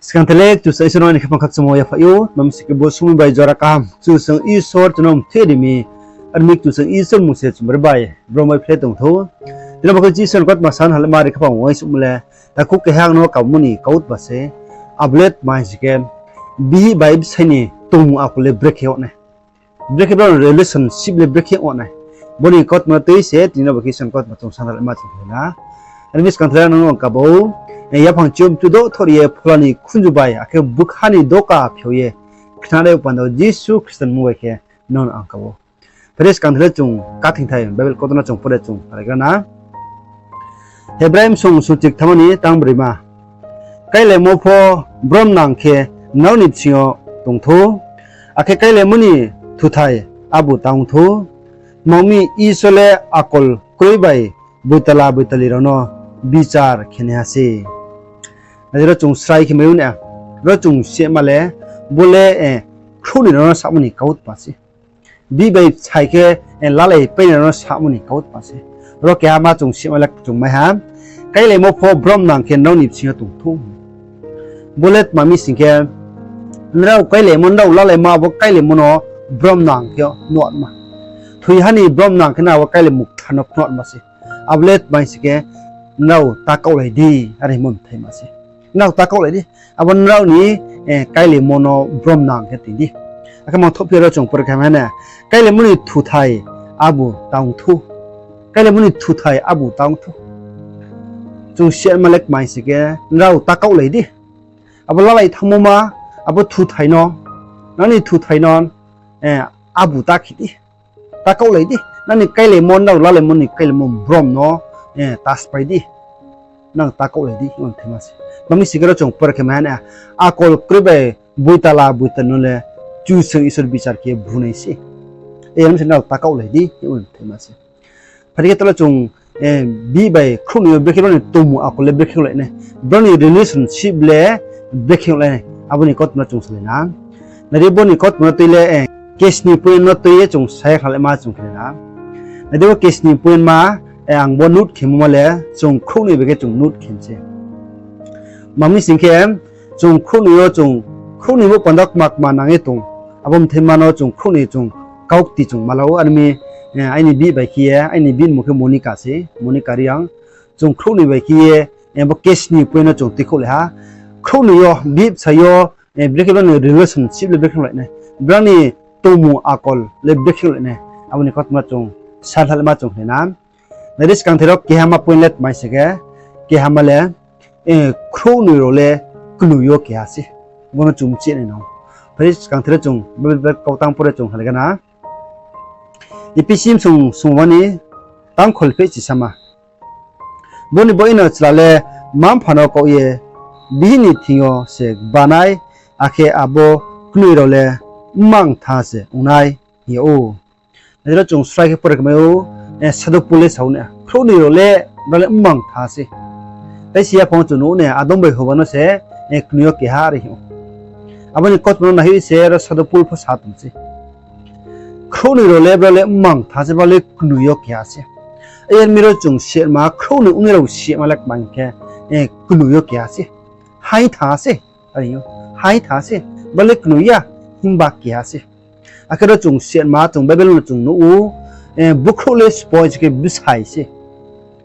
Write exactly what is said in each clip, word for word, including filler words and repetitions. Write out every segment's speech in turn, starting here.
Skang tele Kchusoyang Isor no aini khaphang khakchangmo yaphaih ou, tma mi sing khe bo somoing bai jora kaham Kchusoyang Isor chung no mthe ri mi, ar mi Kchusoyang Isor mmung se chung bai brom bai phle tong thou. Tini bo khe Isor ni kautma san halaima ri khaphang uaingsouhmo le, takhu keha ang no kamo ni kautma se, abo le tma hing sing khe, bihih bai bsai ni tongmung akol le brekhe yag nai. Brekhe brao ni relationship le brekhe yag nai. Bo ni kautma tui se tini bo khe Isor ni kautma chung san halaima chung khe na. Ar mi skang tele nang no ang kabo, yaphang chum chudo thor ye phola ni khunju bai, akhe bkha ni doka phiao ye, khnanai panda Jisu Khristo ni mmung bai khe nang no ang kabo. Phai di skang tele chung kathing thai Bible kautma no chung pore chung pharai gra na. Hebrai bsong suchik thama ni tang broima. Káilaimo pho bromnang khe nrao ni bsing yo tong thou, akhe káilaimo ni thuthai abo tang thou. Tma ong mi, Isor le akol kroi bai boitala boitali rao no bichar khenaiha se. Nai di, ro chung srai khe mai ou na, ro chung sihma le, bo le, khrouhnoi rao no samo ni kautma se. Bihih bai bsai khe, lalai painai rao no samo ni kautma se. Ro keha ma chung sihma le chung mai ha, káilaimo pho bromnang khe nrao ni bsing yo tong thou. Bo le tma mi sing khe, nrao káilaimo, nrao lalaimo, abo káilaimo no bromnang khe nuhma. Thoiha ni bromnang khe no abo káilaimo kthar no khnuhma se. Abo le tma mi sing khe, nrao ta kaohlai di, are hingmo mthaima se. Nrao ta kaohlai di. Abo nrao ni, káilaimo no bromnang khe toing di. Akhe mangthohphi ro chung pore khe mai na, káilaimo ni thuthai abo tang thou. Káilaimo ni thuthai abo tang thou. Chung sihma le kmai sing khe, nrao ta kaohlai di. Abo lalai thanngmo ma, abo thuthai no, nang ni thuthai no, abo ta khe di. Ta kaohlai di. Nang ni káilaimo, nrao lalaimo ni káilaimo brom no, ta sphái di. Nang ta kaohlai di, hingmo mthaima se. Tma mi sing khe ro chung pore khe mai ha na, akol kroi bai boitala boitali no le Kchusoyang Isor bichar khe bru nai se. Yar mi se nrao ta kaohlai di, hingmo mthaima se. Phai di khe tole chung, bihih bai khrouhnoi yo brekhe brao ni tongmung akol le brekhe onglai nai. Brao ni relationship le brekhe onglai nai. Abo ni kautma no chung salai na. Nai di, bo ni kautma no tui le, kesni point no tui ye chung sa ye khlalaima chung khe na. Nai di, bo kesni point ma, ang bo note khemo ma le, chung khrouhnoi bai khe chung note khe se. Tma mi sing khe, chung khrouhnoi yo chung, khrouhnoi bo panda kma kma nang ye tong. Abo mthaima no chung khrouhnoi chung kaukti chung ma la ou, ar mi, aini bihih bai khe ye, aini bihih ni mmung khe Monica se, Monica Reang. Chung khrouhnoi bai khe ye, bo kesni point no chung tuikhouhlai ha. Khrouhnoi yo, bihih bsai yo, brekhe brao ni relationship le brekhe onglai nai. Brao ni tongmung akol le brekhe onglai nai. Abo ni kautma chung sa ye khlalaima chung khe na. Nai di, skang the ro keha ma point le tma mi sing khe, keha ma le, khrouhnoi rao le knoi yo keha se. Bo no chung mchi nai nang. Phai di skang the ro chung Bible kautang pore chung halai gana. Ephesi bsong sungma ni tang kholphehchi sama. Bo ni baoh ye no chla le mma-mpha no kaoh ye bihih ni thing yo se gba nai, akhe abo knoi rao le mmang tha se ong nai, hing yag ou. Nai di, ro chung srai khe pore khe mai ou, Sadhu Pol le sa ou na, khrouhnoi rao le, brao le mmang tha se. Tei si yaphang chung nuh ou na, Adam bai Hoba no se, knoi yo keha are hing ou. Abo ni kautma no naihoih se ro Sadhu Pol pho sa tong se. Khrouhnoi rao le, brao le mmang tha se, brao le knoi yo keha se. Yar mi ro chung sihma, khrouhnoi ongnai rao sihma le kma hing khe, knoi yo keha se. Haing tha se, are hing ou. Haing tha se, brao le knoi ya, himba keha se. Akhe ro chung sihma, chung Bible no chung nuh ou, bkhrouh le sbo se khe bsai se.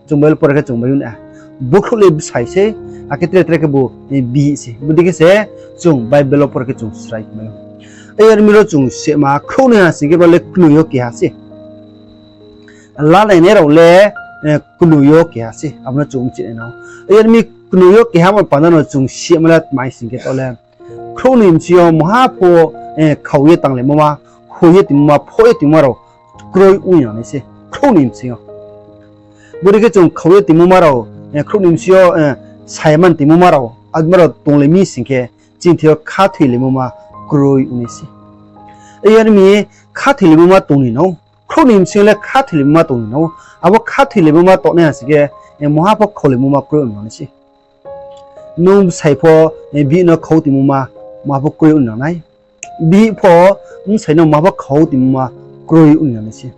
Chung Bible pore khe chung mai ou na, bkhrouh le bsai se, akhe tre tre khebu bihih se. Bodei khe se chung Bible wo pore khe chung srai mai ou. Yar mi ro chung sihma, khrouhnoi ha sing khe brao le knoi yo keha se. Lalainai rao le, knoi yo keha se, abo no chung mchi nai nang. Yar mi knoi yo keha ma panda no chung sihma le tma mi sing khe tole, khrouhnoi bsing yo mungha pho, khao ye tanglaimo ma, hoi ye tongmo ma, phoh ye tongmo ma rao kroi ong nang nai se, khrouhnoi bsing yo. Bodei khe chung khao ye tongmo ma rao, khrouhnoi bsing yo, sayaman tongmo ma rao, abo ma rao tonglai mi sing khe, chini thing yo khathoilaimo ma kroi ong nai se. Yar mi khathoilaimo ma tong ni nang. Khrouhnoi bsing yo le khathoilaimo ma tong ni nang. Abo khathoilaimo ma tongnai ha sing khe, mungha pho khaolaimo ma kroi ong nang nai se. Nung bsai pho, bihih no khao tongmo ma, mungha pho kroi ong nang nai. Bihih pho, bsai no mungha pho khao tongmo ma kroi ong nang nai se.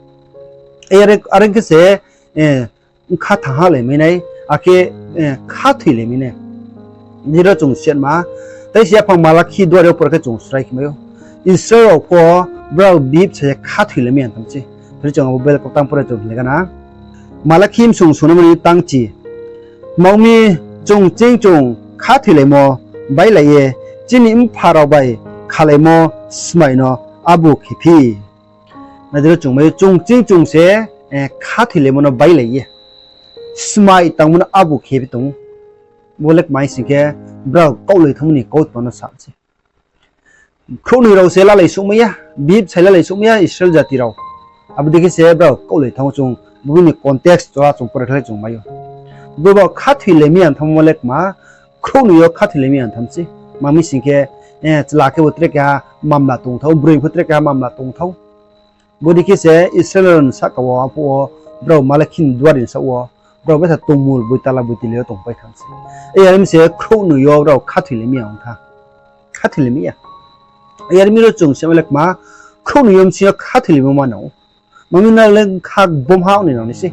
Are khe se, bkha thangha lai mai nai, akhe, khathoi lai mai nai. Nai di, ro chung sihma, Teisi yaphang Malakhi duari yo pore khe chung srai khe mai ou. Israel rao pho brao bihih bsa ye khathoilai mi ya tham se. Phai di chung abo Bible kautang pore chung hinglaigana. Malakhi bsung sung no mani tangchi. Tma ong mi, chung ching chung khathoilaimo bailai ye, chini mpha rao bai khalaimo smai no abu khephi. Nai di ro chung mai ou, chung ching chung se, eh, khathoilaimo no bailai ye, smai tangmo no abu khephi tong ou. Bo le kmai sing khe, brao kaohlai thanngmo ni kautma no sa se. Khrouhnoi rao se lalai souhmai ya, bihih bsa lalai souhmai ya Israel jati rao. Abo dei khe se brao kaohlai thanng ou chung, bo ni context to a chung pore khlai chung mai ou. Bo bo khathoilai mi ya thanngmo le kma, khrouhnoi yo khathoilai mi ya tham se. Tma mi sing khe, eh, chla khe bo tre keha mamla tong thou, broi pho tre keha mamla tong thou. Bo dei khe se Israel rao ni sahka wo, aphuh wo, brao Malakhi ni duari ni saoh wo, brao betha tongmul boitala boitili yo tongpai tham se. Yar mi se khrouhnoi yo brao khathoilai mi ya ong tha. Khathoilai mi ya. Yar mi ro chung se ma le kma, khrouhnoi yo bsing yo khathoilaimo ma nang ou. Tma mi nang le kha bomha ong ni nang nai se.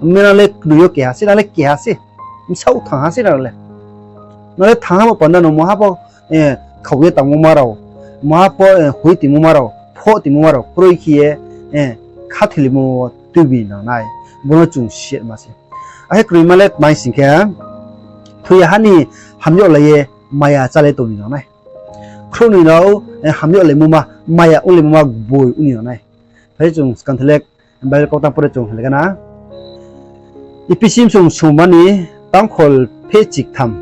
Tma mi nang le knoi yo keha se, nang le keha se. Bsaoh thangha se nang le. Nang le thangha bo panda no maha pho, eh, khau ye tangmo ma rao, maha pho, eh, hui tongmo ma rao, phoh tongmo ma rao kroi khe ye, eh, khathoilaimo tuibi nang nai. Bo no chung si ma se. Akhe kroima le tma sing khe, thoi ya ha ni hamyag lai ye maya chálai tong ni nang nai. Khrouhnoi rao, eh, hamyag laimo ma, maya onglaimo ma gboi ong ni nang nai. Phai chung skang the le Bible kautang pore chung hinglaigana. Ephesi bsung sungma ni tangkhol pheh chiktham.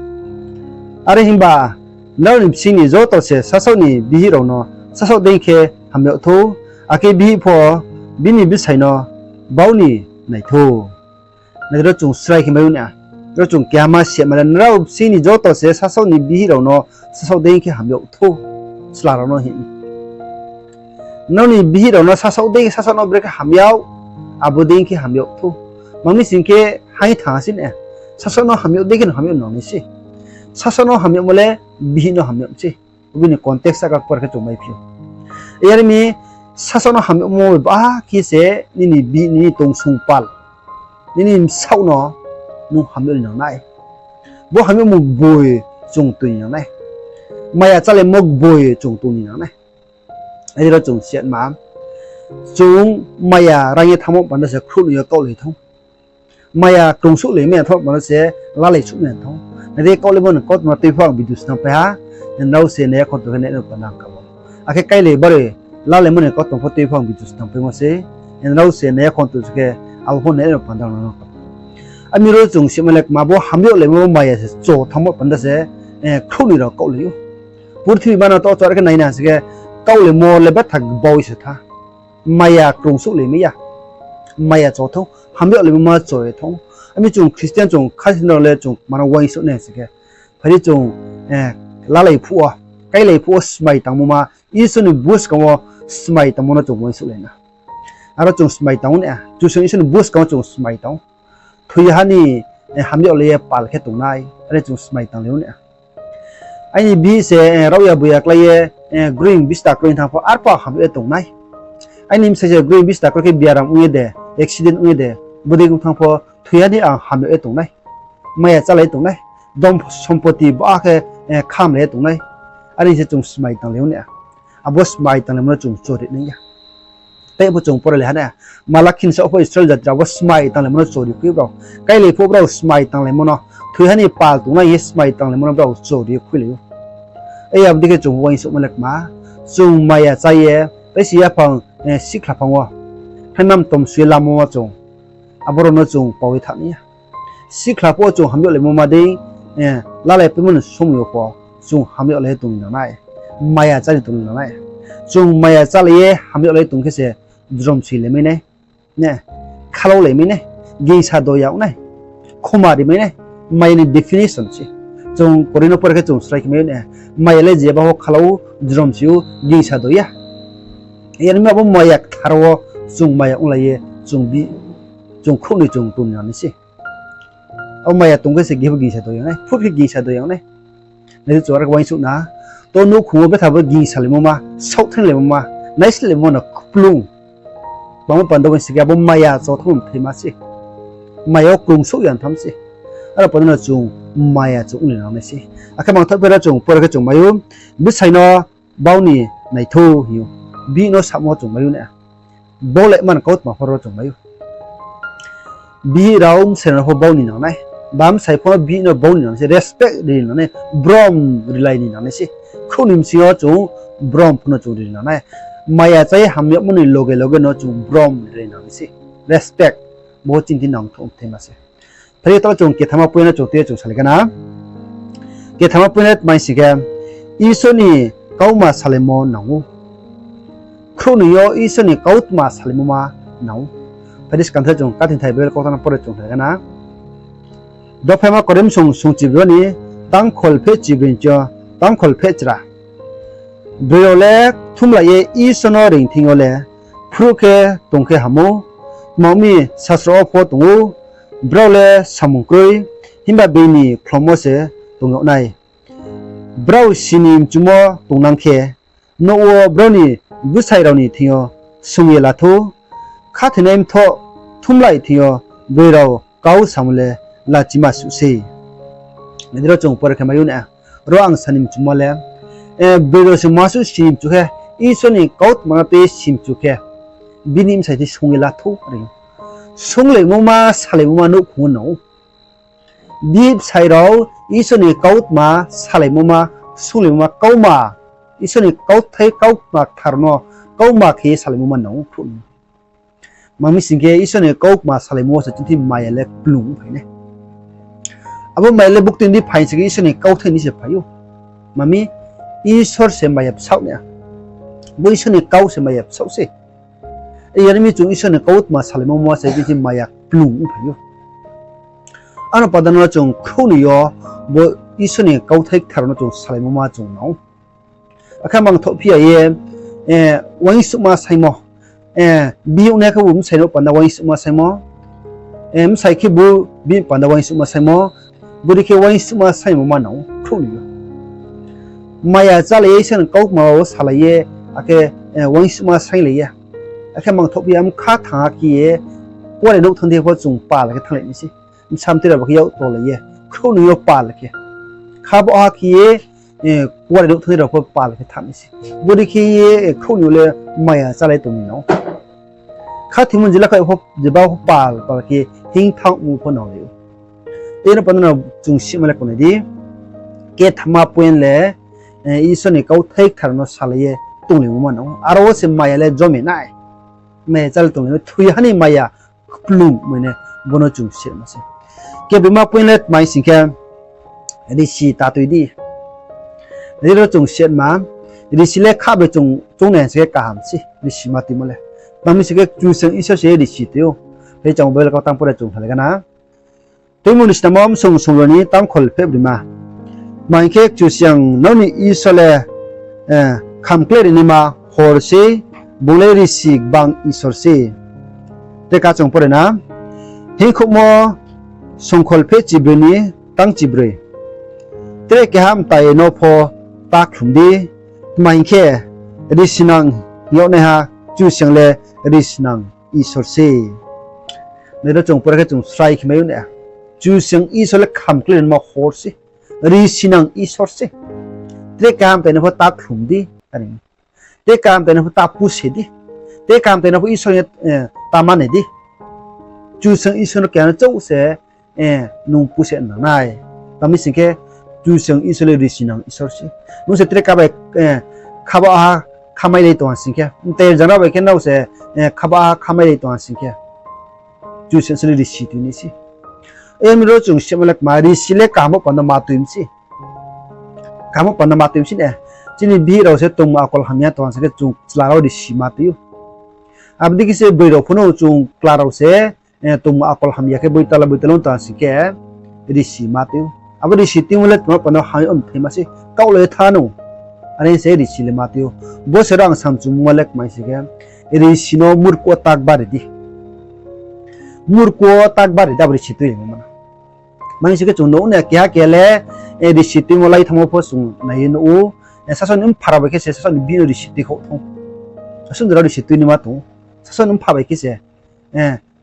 Are himba, nrao ni bsing ni joto se sasaoh ni bihih rao no sasaoh dei khe hamyag thou, akhe bihih pho bini bsai no bau ni nai thou. Nai di ro chung srai khe mai ou na. Ro chung keha ma se ma le, nrao bsing ni joto se sasaoh ni bihih rao no sasaoh dei khe hamyag thou. Chla rao no hing. Nrao ni bihih rao no sasaoh dei khe, sasaoh no brekhe hamyag, abo dei khe hamyag thou. Tma mi sing khe haing thang se na. Sasaoh no hamyag dei khe no hamyag nang nai se. Sasaoh no hamyagmo le bihih no hamyag se. Bini context saka pore khe chung maiphi ou. Yar mi sasaoh no hamyagmo ba khe se nini bi, nini tongsong pal, nini bsaoh no nung hamyag ni nang nai. Bo hamyagmo gboi chung tong ni nang nai. Maya chálaimo gboi chung tong ni nang nai. Are ro chung si ma, chung maya rang ye thanngmo panda se khrouhnoi yo kaohlai thou. Maya krungsouhlai mai ya thanngmo panda se lalai souh mai ya thou. Nai di, kaohlaimo ni kautma tuipho ang video snam pai ha. Nrao se nai ya khon tong khe nai no panda ang kabo. Akhe káilai baroi lalaimo ni kautma pho tuipho ang video snam paimo se. Nrao se nai ya khon tong khe abo pho nai no panda ang no kabo. Ami ro chung si ma le kma, bo hamyag laimo maya se cho thanngmo panda se, eh, khrouhnoi rao kaohlai ou. Purthimbi ma no to chor khe nai na se khe, kaohlaimo le betha gboi se tha. Maya krungsouhlai mai ya. Maya cho thou, hamyag laimo ma cho ye thou. Ami chung Christian chung khasi no le chung mano uaingsouh nai se khe. Phai di chung, eh, lalai phuh wo, káilai phuh wo smai tangmo ma, Isor ni buskang wo smai tangmo no chung uaingsouhlai na. Aro chung smai tang ou na, Kchusoyang Isor ni buskang wo chung smai tang ou. Thoi ya ha ni, eh, hamyag lai ye pal khe tongnai, are chung smai tanglai ou na. Aini bihih se, eh, rao ya boi ya klái ye, eh, groing bista kroi thanng pho arphuh hamyag ye tongnai. Aini bsai se groing bista kroi khe biaram ong ye de, accident ong ye de, bodei ong thanng pho thoi ya ni ang hamyag ye tongnai. Maya chálai tongnai. Dom sompoti ba khe, eh, khamlai ye tongnai. Are se chung smai tanglai ou na. Abo smai tanglaimo no chung chori nai ya. Tei pho chung pore lai ha na. Malakhi ni saoh pho Israel jati rao bo smai tanglaimo no chori khui brao. Káilai phuh brao smai tanglaimo no. Thoi ya ha ni pal tongnai ye smai tanglaimo no brao chori khuilai ou. Ei abo dei khe chung uaingsouhmo le kma. Chung maya chá ye, teisi yaphang, eh, sikhla phang wo. Khe nam tom sui ye lamo ma chung. Abo rao no chung pao ye thanng nai ya. Sikhla pho chung hamyag laimo ma dei, eh, lalai paimo ni somoi yo pho chung hamyag lai ye tong ni nang nai. Maya chálai tong ni nang nai. Chung maya chálai ye hamyag lai tong khe se jrom si lai mai nai. Ne, khalau lai mai nai. Gingsa do ya ong nai. Khoma ri mai nai. Maya ni definition se. Chung Korinth no pore khe chung srai khe mai ou na. Maya le jeba pho khalau, jrom si ou, gingsa do ya. Yar mi abo maya kthar wo chung maya onglai ye, chung bi, chung khrouhnoi chung tong ni nang nai se. Abo maya tong khe se gihbo gingsa do ya ong nai, phut khe gingsa do ya ong nai. Nai di, chung are uaingsouh na, to nouhkhong wo betha bo gingsa laimo ma, saohthaing laimo ma, naisle laimo no kplung. Bangma panda uaingsouh khe abo maya cho thanng phaima se. Maya wo krungsouh ya tham se. Aro panda no chung maya chung ongri nang nai se. Akhe mangthoh phi ro chung pore khe chung mai ou, bsai no bau ni naithou hing ou. Bihih no samo chung mai ou na. Bau le man kautma pho ro chung mai ou. Bihih rao bsai rao no pho bau ni nang nai. Ba bsai pho bihih no bau ni nang nai se, respect ri nang nai, brom rilai ni nang nai se. Khrouh ni bsing yo chung brom pho no chung ri nang nai. Maya chá ye hamyagmo ni loge loge no chung brom rilai nang nai se. Respect. Bo chini thing nangthouh thema se. Phai ye taoh chung kethama point no chung tui ye chung salai gana. Kethama point le tma hing sing khe, Isor ni kautma salaimo nang ou. Khrouh ni yo Isor ni kautma salaimo ma nang ou. Phai di skang the chung kathing thai Bible kautang no pore chung salai gana. Dophaima Korinth song sungchibroi ni tangkhol pheh chibroi ni yo tangkhol pheh chra. Broi rao le kthumlai ye Isor no reing thing yo le phruh khe tong khe ham ou. Tma ong mi, sasro wo pho tong ou, brao le samung kroi, himba being ni khlomo se tong yag nai. Brao sini mchumo tongnang khe, nouh wo brao ni bsai rao ni thing yo sung ye la thou, khathoinai mthoh kthumlai thing yo broi rao kau samo le lachima suh sei. Nai di ro chung pore khe mai ou na. Ro ang sani mchumo le, broi rao se masuh sini mchu khe, Isor ni kautma no tui ye sini mchu khe, bini bsai thing sung ye la thou are. Sunglaimo ma, salaimo ma nouhkhong wo nang ou. Bihih bsai rao Isor ni kautma salaimo ma, sunglaimo ma, kautma, Isor ni kauthai kautma kthar no kautma khe ye salaimo ma nang ou khrouh ni. Tma mi sing khe Isor ni kautma salaimo wo se chini thing maya le kplung phai nai. Abo maya le buktui di phai sing khe Isor ni kauthai ni se phai ou. Tma mi, Isor se maya bsaoh nai. Bo Isor ni kau se maya bsaoh se. Yar mi chung Isor ni kautma salaimo wo se chini thing maya kplung phai ou. Ano panda no chung khrouh ni yo bo Isor ni kauthai kthar no chung salaimo ma chung nang ou. Akhe mangthoh phi ya ye, uaingsouhma saingmo, bihih ong nai khebu bsai no panda uaingsouhma saingmo, bsai khebu bihih panda uaingsouhma saingmo, bodei khe uaingsouhma saingmo ma nang ou khrouh ni yo. Maya chálai ye Isor ni kautma wo salai ye, akhe uaingsouhma sainglai ye. Akhe mangthoh phi ya mkha thanng ha khe ye, kuarenouh thanng di pho chung pal khe thannglai nai se. Bsa mtui rao ba khe yak tolai ye, khrouh ni yo pal khe. Kha bo ha khe ye, kuarenouh thanng di rao pho pal khe thanng nai se. Bodei khe ye, khrouh ni yo le maya chálai tong ni nang ou. Khathoimo jila kha pho, jeba pho pal pal khe hing thanngmo pho nanglai ou. Tei no panda no chung sima le konai di. Kethama point le, Isor ni kauthai kthar no salai ye tonglaimo ma nang ou. Aro wo se maya le jomi nai. Maya chálai tonglaimo, thoi ha ni maya kplung mai nai, bo no chung sima se. Kebrima point le tma hing sing khe, risi ta tui di. Ri ro chung sima, risi le kha bai chung, chung nai sing khe kaham se, risi ma tuimo le. Tma mi sing khe Kchusoyang Isor se risi tui ou. Phai chung Bible kautang pore chung salai gana. Tuimung ni snammo bsong songro ni tangkhol pheh brima. Tma hing khe Kchusoyang nrao ni Isor le, kham kle ri naima hor se, bung le risi gbang Isor se. Tre ka chung pore na. Hingkhouhmo songkhol pheh chibroi ni tang chibroi. Tre keha mtai no pho ta khlum di, tma hing khe, risinang yag naiha Kchusoyang le risinang Isor se. Nai ro chung pore khe chung srai khe mai ou na. Kchusoyang Isor le kham kle ri naima hor se. Risinang Isor se. Tre kaham mtai no pho ta khlum di. Tre kaham mtai no pho ta puse di. Tre kaham mtai no pho Isor ni, ta mane di. Kchusoyang Isor no keha no chouh se, nung puse nang nai. Tma mi sing khe, Kchusoyang Isor le risinang Isor se. Nung se tre ka bai, khabaha khamai lai tong ha sing khe, mtai jana bai khe nrao se, khabaha khamai lai tong ha sing khe, Kchusoyang Isor le risi tui nai se. Yar mi ro chung sima le kma, risi le kaham bo panda ma tui mi se. Kaham bo panda ma tui mi se ne. Chini bihih rao se tongmung akol hamya tong ha sing khe chung chla rao risi ma tui ou. Abo dei khe se broi rao pho no chung chla rao se, tongmung akol hamya khe boitala boitala ong tong ha sing khe, risi ma tui ou. Abo risi tuimo le tma panda hamya ong thai ma se, kaohlai tha nou. Are se risi le ma tui ou. Bo se ro ang samchungmo le kma hing sing khe, risi no murkhu wo tak bari di. Murkhu wo tak bari di, abo risi tui rimo ma na. Tma hing sing khe chung nuh ou na keha keha le, risi tuimo lai thanngmo pho chung nai ye nuh ou. Sasaoh ni mpha rao bai khe se sasaoh ni bihih no risi tuikhouh thanng. Sasaoh ni rao risi tui naima tong ou. Sasaoh ni mpha bai khe se,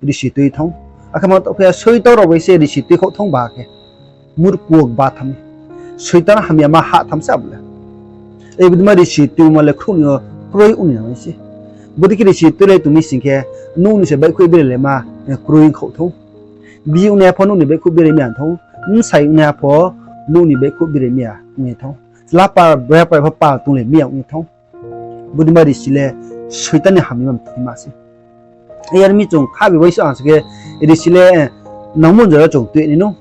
risi tui thanng. Akhe ma tong phi ya soitan rao bai se risi tuikhouh thanng ba khe. Murkhu gba tham. Soitan hamyama ha tham se abo le. Ei bodei ma risi tuima le khrouhnoi yo kroi ong ni nang nai se. Bodei khe risi tuilai tong mi sing khe, nouh ni se baihkhouh bere le ma, eh, kroi ong khaoh thou. Bihih ongnaiha pho nouh ni baihkhouh bere mi ya thou. Bsai ongnaiha pho nouh ni baihkhouh bere mi ya ong ye thou. Chla pal, bra pal pho pal tonglai mi ya ong ye thou. Bodei ma risi le Soitan ni hamyama mthaima se. Yar mi chung khabi uaingsouh ang se khe, risi le, eh, nangmo jora chung tui nai nou.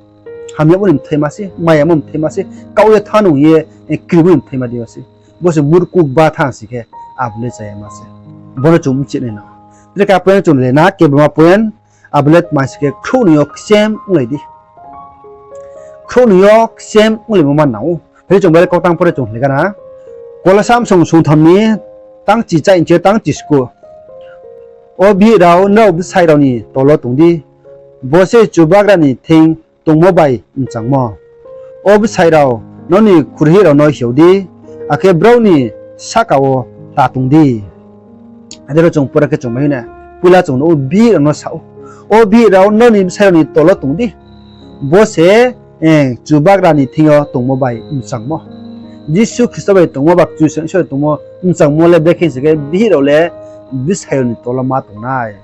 Hamyamo ni mthaima se, mayamo mthaima se, kaoh ye thanng nung ye, eh, krimo ni mthaima dei yo se. Bo se murkhu gba thanng sing khe, abo le chayama se. Bo no chung bchi nai nang. Tre ka point chung le na, kebama point, abo le tma sing khe khrouhnoi yo kchem onglai di. Khrouhnoi yo kchem onglaimo ma nang ou. Phai di chung Bible kautang pore chung le gana. Kolosa bsong songtham ni tang chi chai nchi tang chi sku. O bihih rao, nrao bsai rao ni tolo tong di. Bo se Chubagra ni thing tongmo bai mchangmo. O bsai rao, nrao ni khurhih rao no hiao di, akhe brao ni sahka wo ta tong di. Ade ro chung pore khe chung mai na, poila chung no o bihih rao no sa ou. O bihih rao, nrao ni bsai rao ni tolo tong di. Bo se, eh, Chubagra ni thing yo tongmo bai mchangmo. Jisu Khristo bai tongmo ba Kchusoyang Isor bai tongmo mchangmo le brekhe se khe bihih rao le bsai rao ni tolo ma tong nai.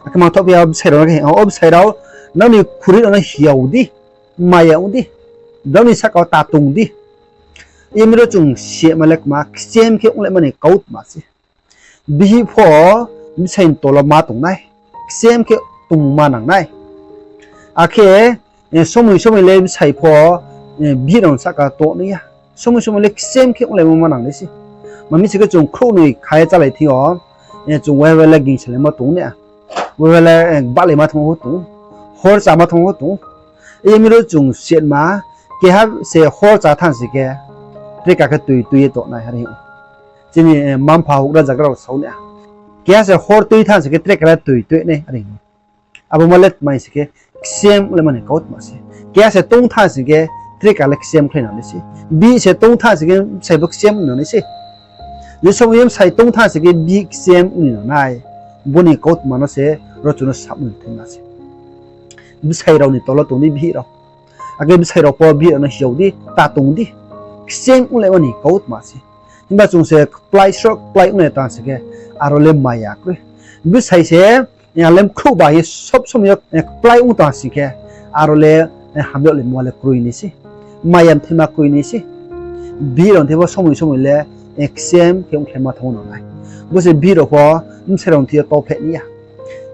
Akhe mangthoh phi ya bsai rao no khe, o bsai rao, nrao ni khurhih rao no hiao di, maya ong di, brao ni sahka wo ta tong di. Yar mi ro chung sima le kma, kchem khe onglaima ni kautma se. Bihih pho bsai ni tolo ma tong nai, kchem khe tongmung ma nang nai. Akhe, eh, somoi somoi le bsai pho, eh, bihih rao ni sahka tong nai ya. Somoi somoi le kchem khe onglaimo ma nang nai se. Ma mi sing khe chung khrouhnoi kha ye chálai thing yo, eh, chung waiha le gingsalaimo tong nai ya. Waiha le, eh, bahlaima thanngmo pho tong ou. Hor cháma thanngmo pho tong ou. Yar mi ro chung sima, keha se hor chá thanng sing khe, tre ka khe tui tui ye tong nai are ou. Chini, eh, mma-mpha houhgra zagra rao sa ou nai ya. Keha se hor tui thanng sing khe tre ka le tui tui nai are ou. Abo ma le tma sing khe, kchem onglaima ni kautma se. Keha se tong thanng sing khe, tre ka le kchem khlai nang nai se. Bihih se tong thanng sing khe, bsai bo kchem nang nai se. Je somoi yo bsai tong thanng sing khe, bihih kchem ong ni nang nai. Bo ni kautma no se, ro chung no samung thaima se. Bsai rao ni tolo tong di bihih rao. Akhe bsai rao pho bihih rao no hiao di, ta tong di. Kchem onglaima ni kautma se. Himba chung se kplai sroh kplai onglai tang sing khe, aro le maya kroi. Bsai se, eh, alem khrouh ba ye sob somoi yo, eh, kplai ong tang sing khe, aro le, eh, hamyag le mo le kroi nai se. Maya mthaima kroi nai se. Bihih rao thebo somoi somoi le, eh, kchem khe ongkhlaima thanng nang nai. Bo se bihih rao pho bsai rao thing yo tauphlai nai ya.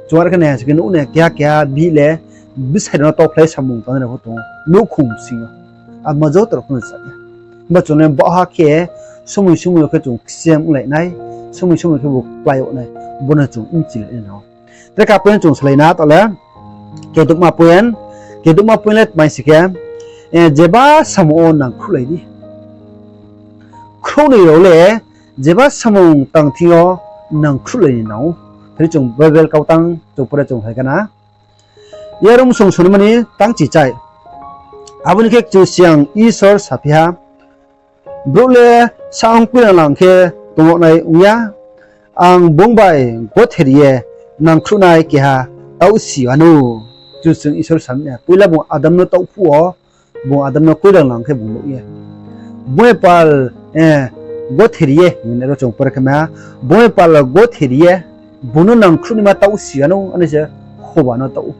Chung are khe nai ha sing khe nuh nai keha keha bihih le bsai rao no tauphlai samung tangnai rao pho tong ou. Nouhkhong bsing yo. Abo ma joto rao pho no sa ya. Himba chung le baohha khe somoi somoi yo khe chung kchem onglai nai, somoi somoi khe bo kplai yag nai, bo no chung bchilai nai nang ou. Tre ka point chung salai na taoh le, kedouhma point, kedouhma point le tma sing khe, eh, jeba samung wo nangkhruhlai di. Khrouhnoi rao le jeba samung tang thing yo nangkhruhlai ni nang ou. Phai di chung Bible kautang chung pore chung hai gana. Yarom song sonmani tang chi chai. Abo ni khe Kchusoyang Isor saphi ha, brouh le saong koilang lang khe tongmo nai ong ya, ang bung bai gotheri ye nangkhruhnai keha taoh si wanou. Kchusoyang Isor sa mi ya, poila bung Adam no taoh phuh wo, bung Adam no koilang lang khe bung nuh ye. Bung ye pal, eh, gotheri ye, hing ye ro chung pore khe ma, bung ye pal gotheri ye, bung no nangkhruhnaima taoh si wanou, ani se hoba no taoh ou.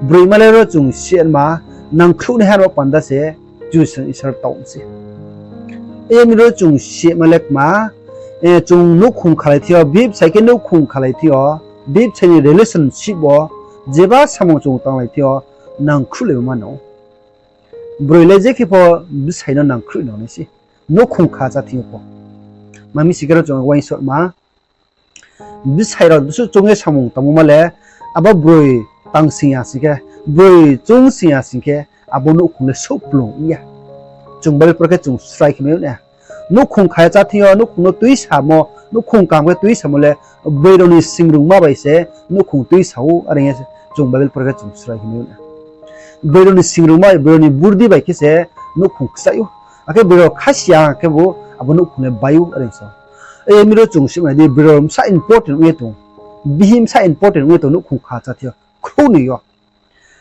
Broima le ro chung si ma, nangkhruhnaiha no panda se, Kchusoyang Isor taoh se. Yar mi ro chung si ma le kma, eh, chung nouhkhong khalai thing yo, bihih bsai khe nouhkhong khalai thing yo, bihih bsai ni relationship wo, jeba samung chung tanglai thing yo, nangkhruhlaimo ma nang ou. Broi le je khe pho bsai no nangkhruh nang nai se. Nouhkhong kha chá thing yo pho. Ma mi sing khe ro chung uaingsouhma. Bsai rao bsuh choung ye samung tangmo ma le, abo broi tang sing ya sing khe, broi choung sing ya sing khe, abo nouhkhong le souhplung ong ya. Chung Bible pore khe chung srai khe mai ou na. Nouhkhong kha ye chá thing yo, nouhkhong no tuisamo, nouhkhong kaham khe tuisamo le, broi rao ni singrungma bai se nouhkhong tuisa ou, are hing ye chung Bible pore khe chung srai khe mai ou na. Broi rao ni singrungma, broi rao ni burdi bai khe se nouhkhong kchai ou. Akhe broi rao khasi ya khebu abo nouhkhong le bai ou, are hing so. Yar mi ro chung si ma di, broi rao bsa important ong ye tong. Bihih bsa important ong ye tong nouhkhong kha chá thing yo. Khrouhnoi yo.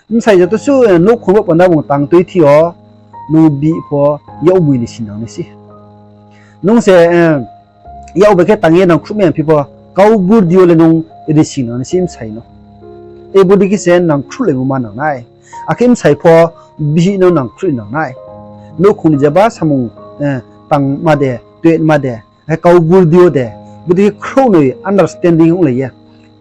Bsai joto suh, eh, nouhkhong bo panda bung tang tui thi yo, nung bihih pho yak mui ni si nang nai se. Nung se, eh, yak bai khe tang ye nangkhruh mai ya phi pho, kau burdi yo le nung ri si nang nai se bsai no. Bodei khe se nangkhruhlaimo ma nang nai. Akhe bsai pho bihih no nangkhruh nang nai. Nouhkhong ni jeba samung, eh, tangma de, tuima de, akhe kau burdi yo de, bodei khe khrouhnoi understanding onglai ye,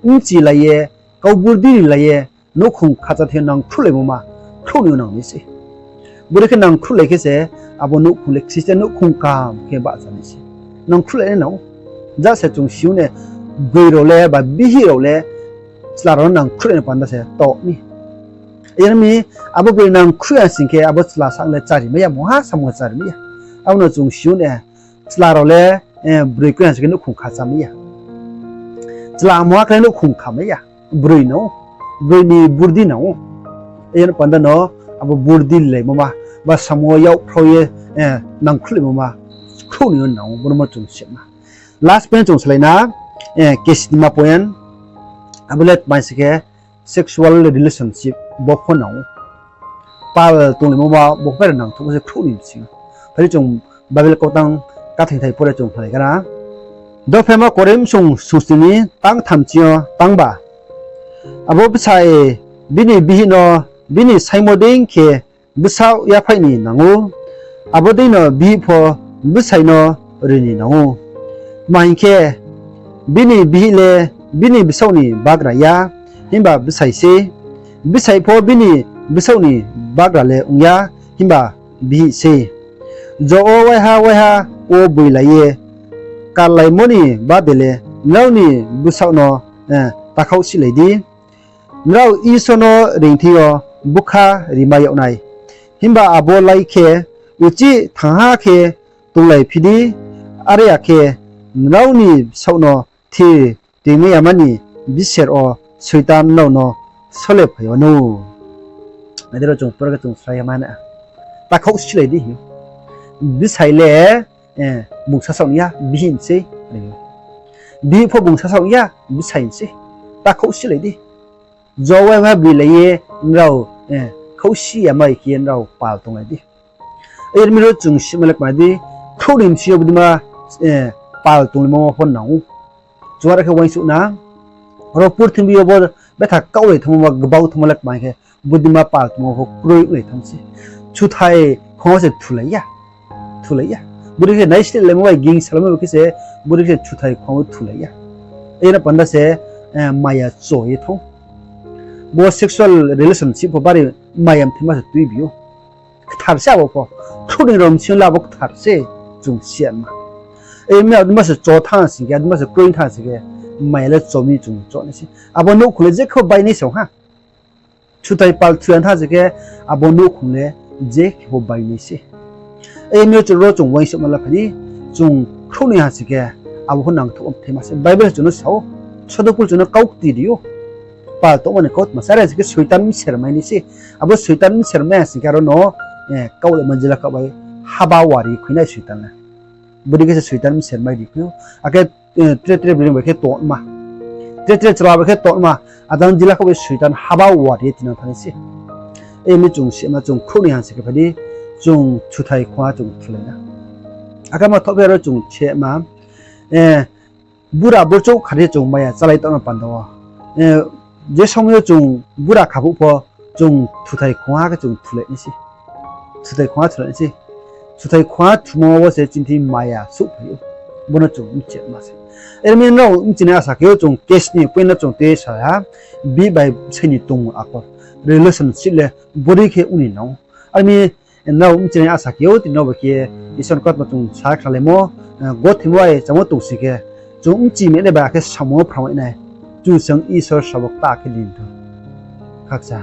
bchilai ye, kau burdi rilai ye, nouhkhong khacha thing yo nangkhruhlaimo ma khrouhnoi yo nang nai se. Bodei khe nangkhruhlai khe se abo nouhkhong le Christian nouhkhong kaham khe bahcha nai se. Nangkhruhlai nai nang ou. Jase chung si ou ne, broi rao le ba bihih rao le chla rao no nangkhruhlai ni panda se tong mi. Yar mi, abo broi nangkhruh ya sing khe abo chla sang le chári mai ya, mungha samung chári mai ya. Abo no chung si ou ne, chla rao le, eh, broi kroi ha sing khe nouhkhong khacha mai ya. Chla mungha khe nouhkhong kha mai ya. Broi nang ou, broi ni burdi nang ou. Yar panda no abo burdi rilaimo ma, ba samung wo yak phrao ye, eh, nangkhruhlaimo ma khrouhnoi yo nang ou, bono ma chung si ma. Last point chung salai na, eh, kesnima point, abo le tma se khe sexual relationship bo pho nang ou. Pal tonglaimo ma bo pho nangthouhmo se khrouhnoi bsing yo. Phai di chung Bible kautang kathing thai pore chung khnalai gana. Dophaima Korinth bsung sungsni ni tang thamchi yo tangba. Abo bsai bini bihih no bini saingmo dei khe bsaoh yaphaih ni nang ou. Abo dei no bihih pho bsai no ri ni nang ou. Tma hing khe, bini bihih le bini bsaoh ni bagra ya, himba bsai sei. Bsai pho bini bsaoh ni bagra le ong ya, himba bihih sei. Jo wo waiha waiha wo boilai ye karlaimo ni bade le nrao ni bsaoh no, eh, takhaoh silai di. Nrao Isor no reingthing yo bkha rimai yag nai. Himba abo lái khe uchih thangha khe tonglaiphi di, are ya khe nrao ni bsaoh no thir toimai yama ni biser wo Soitan nrao no sole phai wanou. Adero chung pore khe chung srai ya mane. Takhaoh silai di hing ou. Bsai le, eh, bung sasaoh ni ya, bihih ni sei. Bihih pho bung sasaoh ni ya, bsai ni sei. Takhaoh silai di. Jo waiha boilai ye nrao, eh, khaohsi yamai khe ye nrao pal tonglai di. Yar mi ro chung sima le kma di, khrouhnoi bsing yo bodei ma, eh, pal tonglaimo ma pho nang ou. Chung are khe uaingsouh na, ro purthimbi yo bo betha kaohlai thanngmo ma gbau thanngmo le kma hing khe, bodei ma pal tongmo pho kroi onglai thanng se. Chuthai khong wo se thulai ya. Thulai ya. Bodei khe naisleh laimo bai ging salaimo bai khe se, bodei khe se chuthai khong wo thulai ya. Yar panda se, eh, maya cho ye thanng. Bo sexual relationship pho bari maya mthaima se tuibi ou. Kthar se abo pho. Khrouhnoi rao bsing yo le abo kthar se chung si ya ma. Yar mi adei ma se cho thanng sing khe, adei ma se kroi thanng sing khe, maya le cho mi chung cho nai se. Abo nouhkhong le je khe pho bai nai se ong ha. Chuthai pal thu ya thanng sing khe, abo nouhkhong le je khe pho bai nai se. Yar mi yo chung ro chung uaingsouhma la phai di, chung khrouhnoi ha sing khe, abo pho nangthouh mthaima se. Bible chung no sa ou, Sodo Pol chung no kau kti ri ou. Pal tongma ni kautma se, are sing khe Soitan bser mai nai se. Abo Soitan bser mai ha sing khe aro no, eh, kaohlaima jila khaoh bai haba wari khui nai Soitan le. Bodei khe se Soitan bser mai ri khui ou. Akhe, eh, tre tre broi bai khe tongma. Tre tre chla bai khe tongma. Ajang jila khaoh bai Soitan haba wari ye tinang thanng nai se. Yar mi chung sima chung khrouhnoi ha sing khe phai di, chung chuthai khongha chung thulai na. Akhe ma thoh phi aro chung sima, eh, bura burchouh kha di chung maya chálai tongma panda wo. Eh, je somoi yo chung bura kha phuh pho chung chuthai khongha khe chung thulai nai se. Chuthai khongha thulai nai se. Chuthai khongha thumo wo se chini thing maya souhphai ou. Bono chung bchima se. Yar mi nrao bchinai asa khe ou chung kesni point no chung tui sa ha. Bihih bai bsai ni tongmung akol. Relationship le bodei khe ong ni nang ou. Yar mi nrao bchinai asa khe ou tini nrao bai khe Isor ni kautma chung sa khnalaimo, eh, gothe bai chamo tong sing khe, chung bchi mai nai bai akhe samung wo phrang mai nai. Chung sang Isor sabo kta khe din thou. Khakcha.